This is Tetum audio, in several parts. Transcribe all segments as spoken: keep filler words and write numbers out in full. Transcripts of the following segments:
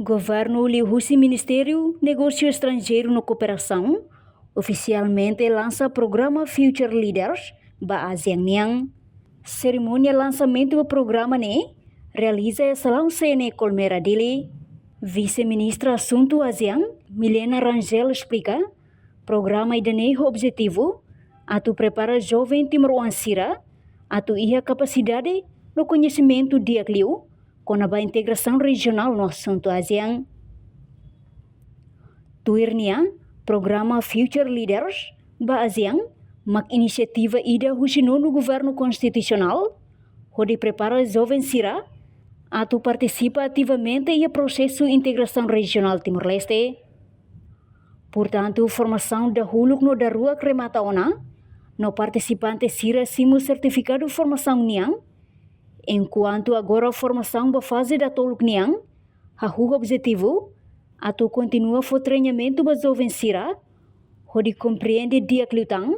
Governu liuhusi Ministériu Negósiu Estranjeiru no Kooperasaun ofisialmente lansa programa Future Leaders ba ASEAN nian. Serimónia lansamentu ba programa ne'e realiza iha Salaun C N E Colmera, Dili. Vise-Ministra Asuntu ASEAN, Milena Rangel, esplika, programa ida-ne'e ho objetivu atu prepara joven timoroan sira atu iha kapasidade no koñesimentu di'ak liu kona-ba integrasaun rejionál no asuntu ASEAN. Tuir nia, programa Future Leaders ba ASEAN mak inisiativa ida husi nonu Governu Konstitusionál hodi prepara joven sira atu partisipa ativamente iha prosesu integrasaun rejionál Timor-Leste. Portantu, formasaun dahuluk no daruak remata ona, no partisipante sira simu sertifikadu formasaun nian, enkuantu agora formasaun ba faze datoluk nian hahú objetivu atu kontinua fó treinamentu ba joven sira hodi komprende di'ak liután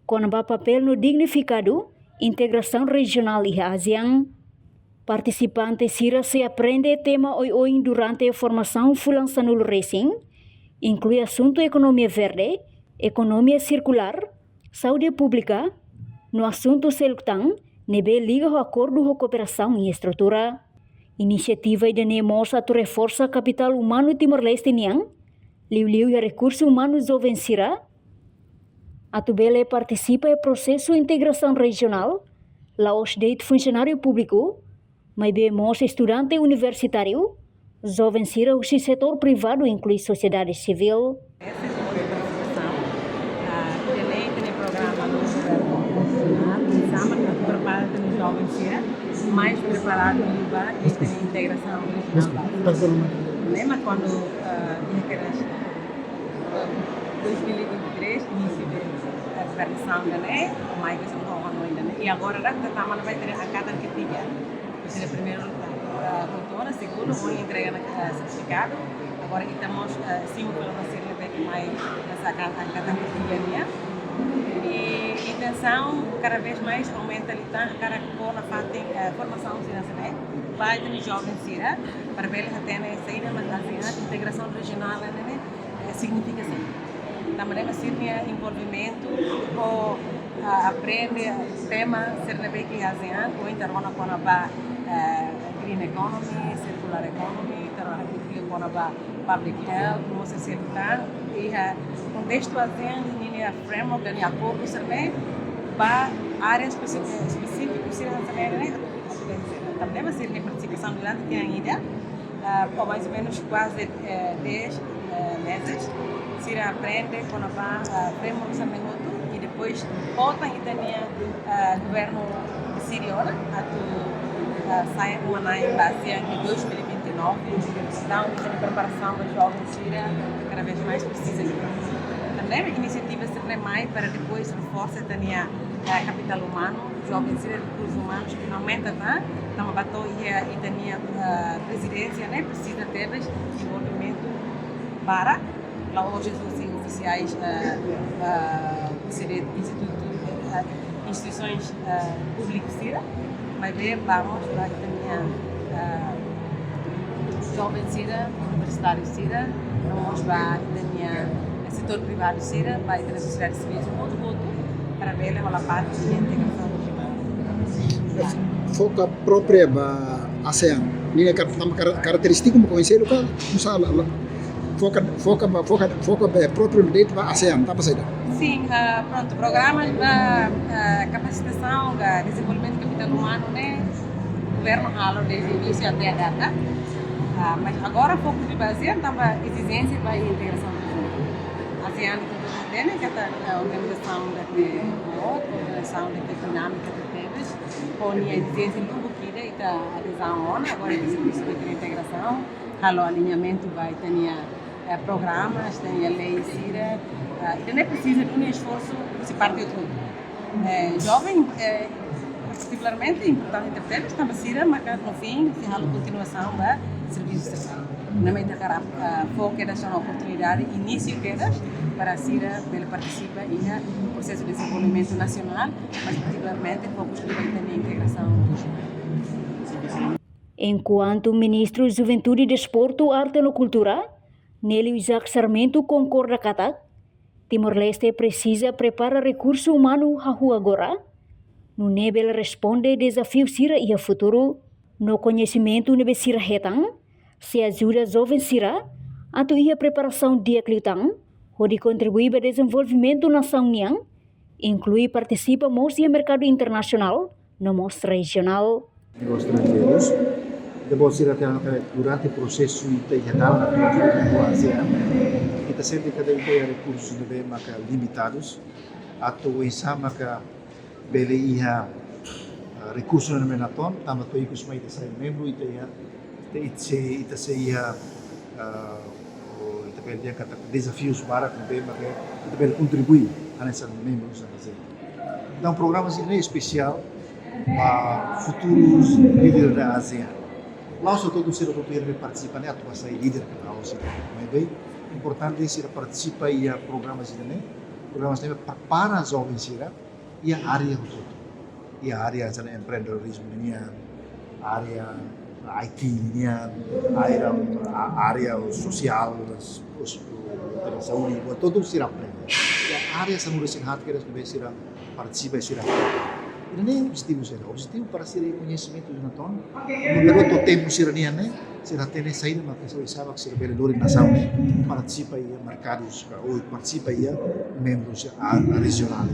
kona-ba papél no dignifikadu integrasaun rejionál iha ASEAN. Partisipante sira sei aprende tema oioin durante formasaun fulan sanulu resin, inklui asuntu ekonomia verde, ekonomia sirkulár, saúde públika, no asuntu seluk tan ne'ebé liga ho akordu ho kooperasaun i estrutura. Inisiativa ida-ne'e mós atu reforsa kapitál umanu Timor-Leste nian, liuliu iha rekursu umanu joven sira, atu bele partisipa iha prosesu integrasaun rejionál, la'ós de'it funsionáriu públiku, maibé mós estudante universitáriu, joven sira husi setór privadu, inklui sosiedade sivíl. Essa é uma participação, ah, que nem tem programa no Nacional, sama prepara joven sira mais preparadu ba integrasaun rejionál. Lembra kuandu, ah, iha kedas, ah, dois mil e vinte e três, inísiu de, ah, governasaun, ne'e? Mais vez um pouco ainda, ne'e? E agora, já está mais ter a cada que tinha. Seja primeiro, ah, doutora, segundo, vou entregar na, ah, certificado. Agora, estamos, ah, cinco pelo menos, sira ne'ebé mai, na saka, a cada que tinha, né? E intensaun, cada vez mais aumenta ali, tá? Cada cor na parte, eh, formasaun sira, ne'e? Ba joven sira, para bele hatene saida mak ASEAN, integrasaun rejionál, ne'e? Eh, signifika saida. Tanba ne'e mak sira-nia envolvimentu ho, ah, aprende tema sira ne'ebé ke ASEAN, ohin ita rona kona-ba, eh, green economy, circular economy, ita rona kona-ba public health, mós sira tan iha kontestu ASEAN ninia framework, ninia akordu sira-ne'e ba área espesífiku, espesífiku sira hanesan ne'e. Tanba ne'e mak sira-nia partisipasaun durante tinan ida, ah, ou mais ou menos quase, eh, dez, eh, meses. Sira aprende kona-ba, ah, framework sira-ne'e hotu, i depois volta ita-nia, ah, governu deside ona atu, ah, sai uma nai ba ASEAN iha dois mil e vinte e nove. Entaun, ita-nia preparasaun ba joven sira cada vez mais presiza de. Tanba ne'e inisiativa sira-ne'e mai para depois reforsa ita-nia, eh, kapitál umanu, joven sira, rekursus umanus, ke aumenta, tá? Tanba ba to'o iha ita-nia, eh, prezidénsia, ne'e? Presiza tebes dezenvolvimentu para, la'ós husi ofisiais, eh, eh, husi institutu, eh, instituisoens, eh, públiku sira, maibé ba mós ba ita-nia, eh, joven sira, universitáriu sira, no mós ba ita-nia setór privadu sira, ba ita-nia sosiedade sivíl, hotu-hotu, para bele hola parte de integrasaun rejionál. Foka própria ba ASEAN. Ninia kar-, tanba kar-, karakterístika mak koñesidu ka, usá la, la, foka, foka ba, foka, foka ba própria de'it ba ASEAN, tanba saida? Sim, ah, pronto, programa ba, ah, kapasitasaun, ba dezenvolvimentu kapitál umanu ne'e, governu halo desde inísiu até a data. Ah, mas agora foku ba ASEAN, tanba ezijénsia ba integrasaun rejionál. ASEAN, ita hatene katak, ah, organizasaun ida ke boot, organizasaun ida ke dinámika tebes, ho nia ezijénsia lubuk ida, ita adezaun ona, agora ita servisu ba integrasaun, halo aliñamentu ba ita-nia, eh, programas, ita-nia lei sira, ah, ita-nia presiza duni esforsu husi parte hotu. Eh, joven, eh, partikularmente importante tebes, tanba sira maka no fin sei halo kontinuasaun ba servisu sira. Ne'e mak ita hakarak, ah, fó kedas ona oportunidade, inísiu kedas, para sira bele partisipa iha prosesu dezenvolvimentu nasionál, mas partikularmente fokus ba ita-nia integrasaun rejionál. Enkuantu Ministru Juventude, Desportu, Arte no Kultura, Nélio Isaac Sarmento, konkorda katak Timor-Leste presiza prepara rekursu umanu hahú agora, nune'e bele responde dezafiu sira iha futuru, no koñesimentu ne'ebé sira hetan sei ajuda joven sira atu iha preparasaun di'ak liután hodi kontribui ba dezenvolvimentu nasaun nian, inklui partisipa mós iha merkadu internasionál no mós rejionál. Negósiu estranjeirus. Depois sira tem durante prosesu ita iha dalan atu ASEAN, ita sente katak ita iha rekursus ne'ebé maka limitadus, atu oinsá maka bele iha, ah, rekursu ne'ebé natoon, tanba to'o ikus mai ita sai membru, ita iha, ita, ita sei, ita sei iha, ah, o, ita bele dehan katak dezafius barak ne'ebé maka ita bele kontribui hanesan membru hanesan ASEAN. Entaun programa sira-ne'e espesiál ba futurus líder da ASEAN. La'ós só to'o sira hotu-hotu ne'ebé partisipa ne'e atu bá sai líder ka la'ós. Maibé importante sira partisipa iha programa sira-ne'e, programa sira-ne'e prepara joven sira iha área hotu-hotu. Iha área hanesan empreendedorizmu nian, área I T nian, área, área sosiál, os, os, saúde, buat hotu sira aprende. Iha área hanesan resin haat kedas ne'ebé sira partisipa sira. Ida-ne'e objetivu sira. Objetivu para sira koñesimentu natoon. Númeru to'o tempu sira-nian ne'e, sira hatene saida maka sira oinsá maka sira bele lori nasaun ne'e, partisipa iha merkadus ka, ou partisipa iha membrus iha rejionál.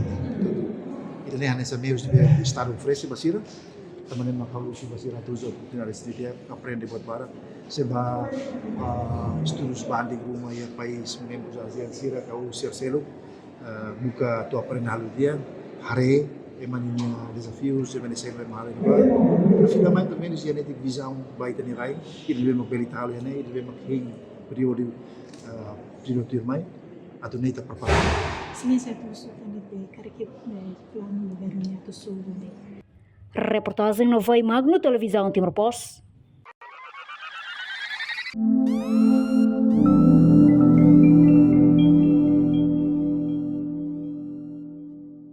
Ida-ne'e hanesan meius ne'ebé Estadu oferese ba sira, tanba ne'e maka ha'u husu ba sira atu uza oportunidade sira-ne'e, aprende buat barak. Se bá, ah, estudus banding ruma iha país membrus ASEAN sira ka ou sira seluk, eh, buka atu aprende halo di'ak, haree ema nia dezafius, ema nia saida ema halo iha ne'ebá. Para finalmente pelumenus iha netik vizaun ba ita-nia rai, ida-ne'ebé mak bele ita halo iha ne'e, ida-ne'ebé mak hein períodu, eh, períodu tuirmai, atu nune'e ita prepara. Silensiu atu sukan di pe karikip, eh, planu governu nia atu suru ne'e. Reportajen Novai Magno, Televizaun Timor Post.